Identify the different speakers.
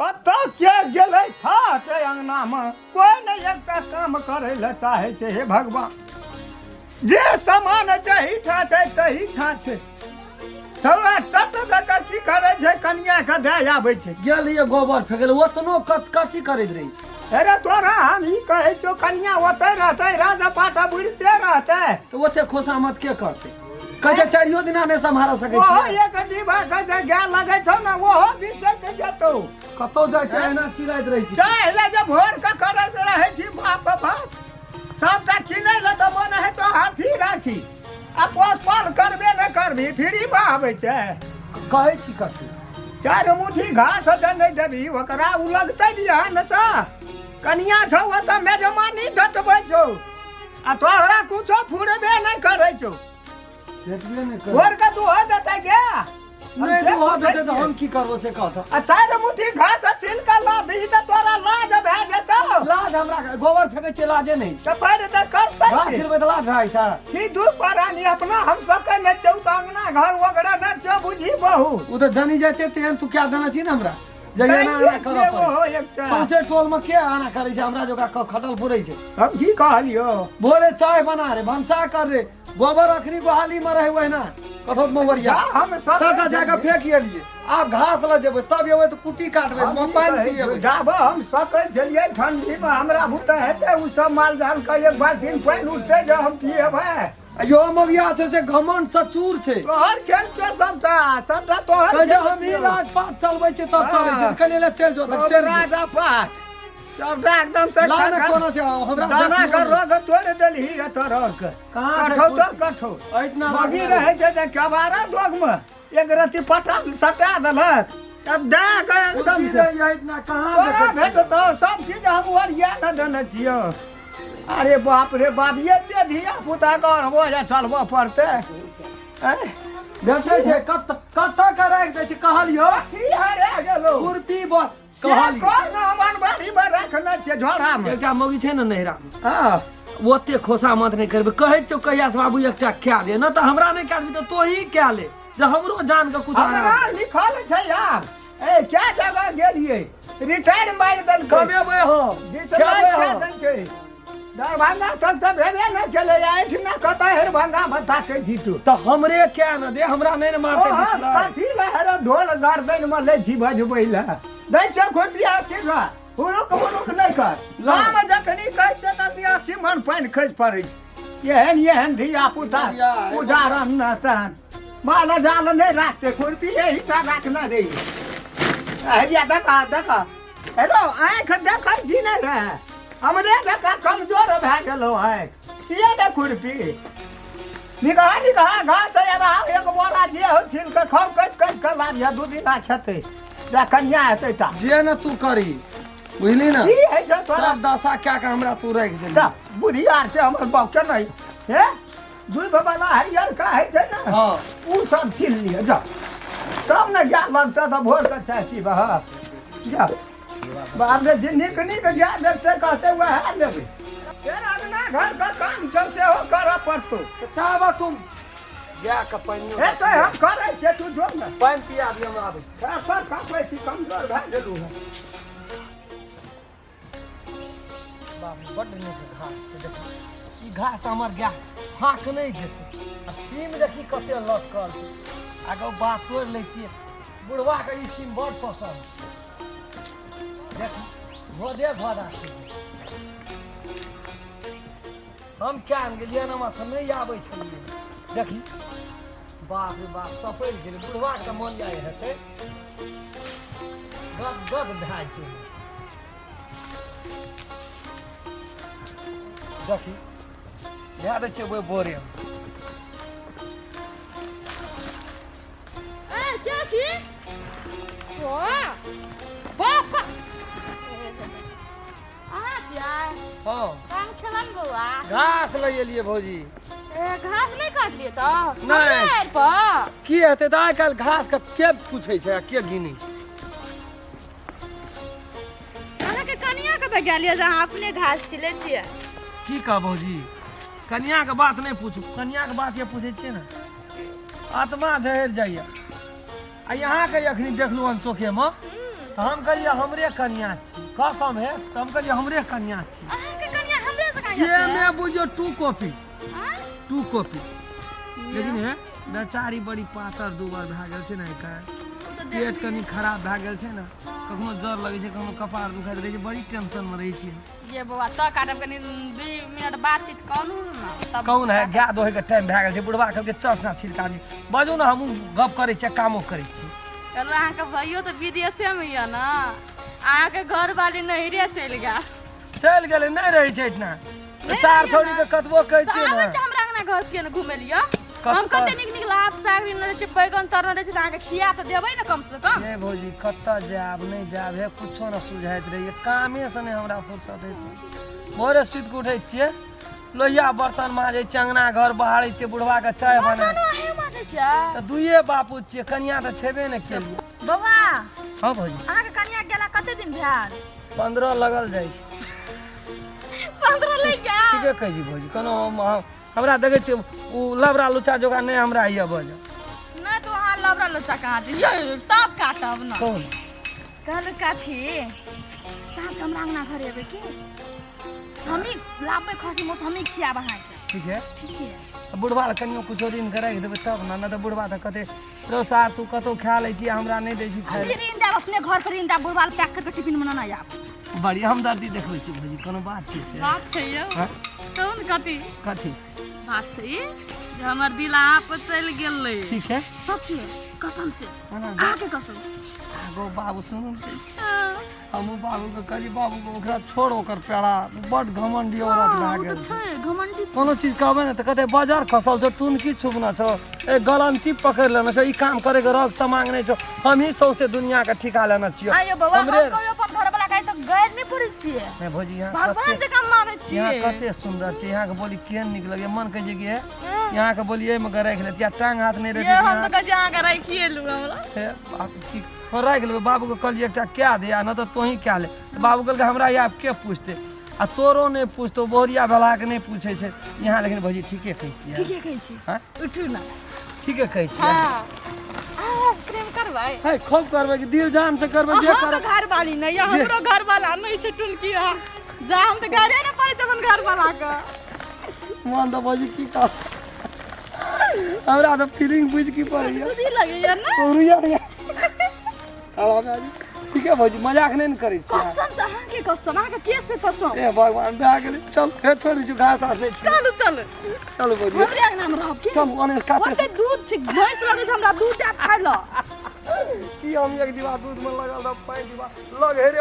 Speaker 1: कतऽ के गेलै था छै अङ्गनामे कोइ नहि एकटा काम करै लए चाहै छै हे भगवान जे सामान जही ठाँ छै तही ठाँ छै छौड़ा चट दऽ कऽ की करै छै कनियाके दए आबै छै
Speaker 2: गेल रहियै गोबर फेकै लए ओतनो कत कथी करैत रहै छै
Speaker 1: अरे तोरा हम ई कहै छियौ कनिया ओतै रहतै राजा पाटा बुझिते रहतै
Speaker 2: तऽ ओते खोसामत के करतै कहै छै चारियो दिना नहि सम्हारा सकै
Speaker 1: ओहो
Speaker 2: छियै
Speaker 1: एक डिब्बा के जे गाय लगै छौ ने ओहो बिसैक जेतौ
Speaker 2: कतौ जाइ छै एना चिड़ैत रहै छै
Speaker 1: चाह ले जे भोर के करैत रहै छी बाप बाप सबटा किनै ले तऽ मन होइ छौ हाथी राखी आ पोस पाल करबे नहि करबी फ्री मे आबै छै
Speaker 2: कहै छी कथी
Speaker 1: चारि मुट्ठी घास जे नहि देबही ओकरा ओ लगतै बिहान सँ कनिया छौ ओतऽ मेजबानी घटबै छौ आ तोहरा कुछो फुरबे नहि करै छौ
Speaker 2: भेटबे नहि करै
Speaker 1: भोर के दूह देतै गे
Speaker 2: नहि दूह देतै तऽ हम की करबो से कह तऽ
Speaker 1: आ चारि मुट्ठी घास छील कऽ लाबही तऽ तोरा लाज भए जेतौ
Speaker 2: लाज हमरा गोबर फेकै छियै लाजे नहि
Speaker 1: तऽ पढ़ि तऽ करतै
Speaker 2: घास
Speaker 1: की?
Speaker 2: छिलबै तऽ लाज भए जाइ छै
Speaker 1: की दू परानी अपना हम सकै नहि छौ तऽ अंगना घर ओकरा नहि छौ बुझी बहु
Speaker 2: ओ तऽ जानी जाइ छै तेहन तू कए देने छी ने हमरा जे एना एना करऽ पड़ै सौंसे टोल में के आना करै छै हमरा जोका खटल पुरै छै
Speaker 1: हम की कहलियो
Speaker 2: भोरे चाय बना रे भनसा कर रे गोबर अखनी गोहाली में रहे ओहिना कठौत में ओरिया
Speaker 1: हम सब
Speaker 2: सबटा जाके फेंक एलियै आब घास लऽ जेबै तब एबै तऽ कुट्टी काटबै
Speaker 1: हम की
Speaker 2: पानि
Speaker 1: कहै
Speaker 2: पिएबै
Speaker 1: छियौ, जाब हम सकै छलियै ठंडी में हमरा बुते हेतै ओ सब माल जाल के एक बाल्टीन पानि उठतै जे हम पिएबै
Speaker 2: आ यो मगिया छै से घमंड से चूर छै
Speaker 1: तोहर खेल छै सबटा सबटा तोहर
Speaker 2: कहै छै
Speaker 1: खेल
Speaker 2: हम ही
Speaker 1: छियौ।
Speaker 2: राजपाट चलबै छै तब चलै छै कहलियै ले चलि जो तऽ चलि जो।
Speaker 1: राजा पाठ सबटा एकदम से
Speaker 2: ला ने कोनो छै हमरा
Speaker 1: दाना के
Speaker 2: देखियौ
Speaker 1: रोग तोड़ि देलही रे तोहर के
Speaker 2: कहाँ छै
Speaker 1: कठौ तो
Speaker 2: कुर्सी?
Speaker 1: कठौ
Speaker 2: एहिठिना
Speaker 1: मगी
Speaker 2: राखने
Speaker 1: रहै छै जे केबारा दोगमे एक रत्ती पटा सटा देलक तब दए के एकदम
Speaker 2: कुर्सी
Speaker 1: से
Speaker 2: नहि एहिठिना कहाँ
Speaker 1: तोरा
Speaker 2: देखै छियै?
Speaker 1: भेटतौ सब चीज हम ओरिया ने देने छियौ अरे बाप रे बाप एते धिया पुता के अढ़बो या चलबऽ पड़तै आँय?
Speaker 2: देखै छै कत कतऽ के राखि दै छै कहलियौ
Speaker 1: की हरा गेलौ
Speaker 2: खुरपी बस
Speaker 1: से
Speaker 2: कहलियौ
Speaker 1: कोन हमर बाड़ी मे रखने छियै झोरा मे
Speaker 2: एकटा मौगी छै ने नैहरा मे
Speaker 1: हँ
Speaker 2: ओते खोसा मत नहि करबै कहै छियौ कहिया से बाबू एकटा कए दे न तऽ हमरा नहि कए देबही तऽ तोही कए ले जे हमरो जान के कुछ
Speaker 1: हमरा लिखल छै यार ए क्या जगह गेलियै रिटायर मारि देलकै
Speaker 2: कमेबै हम
Speaker 1: डिसमिस
Speaker 2: खेबै
Speaker 1: कए
Speaker 2: हम
Speaker 1: देलकै दरभंगा तक तऽ भेबे नहि केलै एहिठिना कतऽ हरिभंगा मे ताकै छी तू
Speaker 2: तऽ हमरे कए न दे हमरा नहि ने मारतै
Speaker 1: ओहो,
Speaker 2: बिछलै।
Speaker 1: कथी लए हेरो ढोल गर्दन मे लै छी बजबै लए दै छौ खुरपिया की रह हुरुक हुरुक नहि कर
Speaker 2: ला।
Speaker 1: हम जखनी कहै छियै तऽ बियासी मन पानि खसि पड़ै छै एहन एहन धिया पुता
Speaker 2: बुझलियै।
Speaker 1: उदाहरण न तहन माल जाल नहि राखतै खुरपी एहिटा राखने रही हेरिया देखा देखा हेलो आँखि देखै छी नहि रे हमरे जकाँ कमजोर भए गेलौ आँखि किए ने खुरपी निकहा निकहा घास यार एक बोरा जे हो छील कऽ खाउ कसि कसि कऽ लाबिह दू दिना खेतै जा कनिया हेतै ता
Speaker 2: जे ने तू करी बुझली ने
Speaker 1: की होइ छौ तोरा
Speaker 2: सब दशा कए के हमरा तू राखि देली
Speaker 1: ता बुधियार छै हमर बाप के नहि हे दूध वाला हरियर का होइ छै ने
Speaker 2: हाँ
Speaker 1: ओ सब छील लिअ जा तब ने गाय लगतै तऽ भोर कऽ चाय पीबह जा बाप रे जे नीक नीक गाय देखतै कहतै वएह लेबै फेर अङ्गना घरके काम छौ सेहो करऽ पड़तौ
Speaker 2: तऽ चाहबा तुम गाय के पानियो
Speaker 1: हे तऽ हम करै छियै तू जो ने
Speaker 2: पानि पिया दिअ हम आबै छी।
Speaker 1: थर काँपै छी कमजोर भए गेलहुँ हँ
Speaker 2: बाप रे, बड्ड नीक घास छै देखी ई घास तऽ हमर गाय फाँक नहि जेतै आ सीम देखी कते लटकल छै आगो बात तोड़ि लै छियै बुढ़वाके ई सीम बड़ पसन्द छै देखी घोदे घोदा छै हम क्या गेलियै ने हमरा तऽ नहि आबै छलियै देखी बाप रे बाप सपरि गेलै बुढ़वाके तऽ मन जाइ हेतै गद गद भए जेतै देखी धए दै छियै ओहि बोरे मे।
Speaker 3: ए, के छी? ओ, बाप! अहाँ छियै?
Speaker 2: हँ
Speaker 3: काम खेलन बौआ?
Speaker 2: घास लऽ एलियै भौजी
Speaker 3: ए, घास नहि काटलियै तऽ?
Speaker 2: नहि।
Speaker 3: हमरे आरि पर?
Speaker 2: की हेतै तऽ आइ काल्हि घासके के पूछै छै आ के गिनै छै
Speaker 3: अहाँके कनिया कतऽ गेल यऽ जे अहाँ अपने घास छिलै छियै?
Speaker 2: की कह भौजी कनियाके बात नहि पूछू कनियाके बात जे पूछै छियै ने आत्मा झहरि जाइए आ यहाँके अखनी देखलहुँ हन चौकेमे तऽ हम कहलियै हमरे कनिया छी कसम हे तऽ हम कहलियै हमरे कनिया छी
Speaker 3: अहाँके कनिया हमरे जकाँ
Speaker 2: जे
Speaker 3: यऽ
Speaker 2: मे बुझियौ टू कॉपी
Speaker 3: आँय?
Speaker 2: टू कॉपी लेकिन हे बेचारी बड़ी पातर दुबर भए गेल छै ने आइ काल्हि
Speaker 3: ओ तऽ
Speaker 2: पेट
Speaker 3: देखलियै।
Speaker 2: कनि खराब भए गेल छै ने कखनो जर लगै छै कखनो कपार दुखाइत रहै छै बड़ी टेंशनमे रहै छियै
Speaker 3: ये बौआ तऽ काटब कनि 2 मिनट बातचीत करू ने तब
Speaker 2: कौन है गाय दोहे के टाइम भए गेल छै बुढ़वा कहलकै चल ना छिलका दी बाजू ने हमहूँ गप करै छियै कामो करै छियै
Speaker 3: चलू अहाँके भैयो तऽ विदेशेमे यऽ ने अहाँके घरवाली नैहरे चलि गेल
Speaker 2: चलि गेलै नहि रहै छै एहिठिना सार छौड़ी के कतबो कहै
Speaker 3: तऽ
Speaker 2: छियै
Speaker 3: आबै
Speaker 2: ने
Speaker 3: छै हमरा अंगना घर किया ने घुमै लिअ हम कते नीक नीक लाभ साग रहै छै बैगन तरने रहै छै तऽ अहाँके खिया तऽ देबै ने कम से कम
Speaker 2: ये भौजी कतऽ जायब नहि जायब हे कुछो ने सुझाइत रहैए कामेसँ नहि हमरा फुर्सत होइत भोरे सुति कऽ उठै छियै लोहिया बर्तन माजै छियै अङ्गना घर बहारै छियै बुढ़वा के चाय बना
Speaker 3: बर्तनो अहीं माजै छियै
Speaker 2: तऽ दुइए बापू छियै कनिया तऽ छेबे ने केलियै
Speaker 3: बौआ
Speaker 2: हँ भौजी
Speaker 3: अहाँके कनिया गेला कते दिन भेल
Speaker 2: 15 लगल जाइ छै
Speaker 3: 15 लागि गेल
Speaker 2: ठीके कहै छी भौजी कोनो हमरा देखै छियै ओ लबरा लुचा जोगा नहि हमरा यऽ बजल
Speaker 3: नहि तऽ अहाँ लबरा लुचा कहाँ छी यौ तब काटब ने
Speaker 2: कौन
Speaker 3: कहलहुँ कथी साँझ हमरा अङ्गना घर एबै की हमही लाबबै खसी मांस हमही खियाब अहाँके
Speaker 2: ठीक है
Speaker 3: ठीक है
Speaker 2: बुढ़वा लए कनियो कुछो ऋण के राखि देबै तब ने नहि तऽ बुढ़वा तऽ कहतै रौ सार तू कतहु खा लै छी हमरा नहि दै छी खाय
Speaker 3: हमही ऋण देब अपने घर पर ऋण देब बुढ़वा लए पैक करके टिफिन में नेने आयब
Speaker 2: बड़ी हमदर्दी देखबै छी भौजी कोनो बात छै से
Speaker 3: बात छै यौ
Speaker 2: हाँ?
Speaker 3: कहू ने कथी
Speaker 2: कथी
Speaker 3: बात छै ई जे हमर दिल अहाँ पर चलि गेलै
Speaker 2: ठीक है
Speaker 3: सच कसम से
Speaker 2: हाँ,
Speaker 3: अहाँके कसम
Speaker 2: आगो बाबू सुनू ने हमहूँ बाबूके कहली बाबूके ओकरा छोड़ ओकर पेड़ा बड घमंडी औरत भए
Speaker 3: ओ
Speaker 2: गेल
Speaker 3: तऽ छै घमंडी छै।
Speaker 2: कोनो चीज कहबै ने तऽ कहतै बाजार खसल छौ टुनकी छुपना छौ ए गलंती पकड़ि लेने छौ ई काम करे के रग समांग नहि छौ हमही सौंसे दुनिया के ठिका लेने छियौ
Speaker 3: आइयो बौआ हम
Speaker 2: हमरे
Speaker 3: कहियो अपन घरवाला के आइ तक गैर नहि पड़ै छियै
Speaker 2: नहि भौजी यहाँ
Speaker 3: भगवान
Speaker 2: कते
Speaker 3: जकाँ मानै
Speaker 2: यहाँ
Speaker 3: छियै
Speaker 2: कते सुन्दर छै यहाँ के बोली केहन नीक लगैए मन कहै छै कि हे यहाँ के बोली एहिमे के राखि लेती आ टांग हाथ नहि
Speaker 3: ये
Speaker 2: रहती
Speaker 3: हम तऽ कहै छियै अहाँके राखिए लू हमरा
Speaker 2: हे बाप की हम राखि लेबै बाबूके कहलियै एकटा कए दे आ नहि तऽ तोही कए ले तऽ बाबू कहलकै हमरा आब के पूछतै आ तोरो नहि पूछतौ बहुरिया भेलाके नहि पूछै छै यहाँ लेकिन भौजी ठीके कहै छियै
Speaker 3: ठीके कहै छी
Speaker 2: हाँ?
Speaker 3: उठू ने
Speaker 2: ठीके कहै छियै
Speaker 3: हँ अहाँ प्रेम करबै
Speaker 2: है खूब करबै कि दिल जान से करबै जे
Speaker 3: अहाँके
Speaker 2: करबै
Speaker 3: घरवाली नहि यऽ हमरो घरवाला नहि छै टुनकी अहाँ जा हम तऽ घरे नहि पड़ै छै अपन घरवालाके
Speaker 2: मन तऽ भौजी की कह हमरा तऽ फीलिंग बुझि की पड़ैया
Speaker 3: खुशी लगैया ने
Speaker 2: रुइया रुइया ठीक है भौजी मजाक नहि ने करै छियै
Speaker 3: कसम से अहाँके कसम अहाँके के से कसम
Speaker 2: ए भगवान भए गेलै चल फेर छोड़ि दै छियौ घास तास नहि छियै
Speaker 3: चलू चलू
Speaker 2: चलू भौजी
Speaker 3: हमरे अंगना मे रहब की
Speaker 2: चलू ओने काते
Speaker 3: ओते दूध छै भैंस लगै छै हमरा दूध देत खाय लए
Speaker 2: की हम एक डिब्बा दूध में लगल रहब 5 डिब्बा लग हे रे।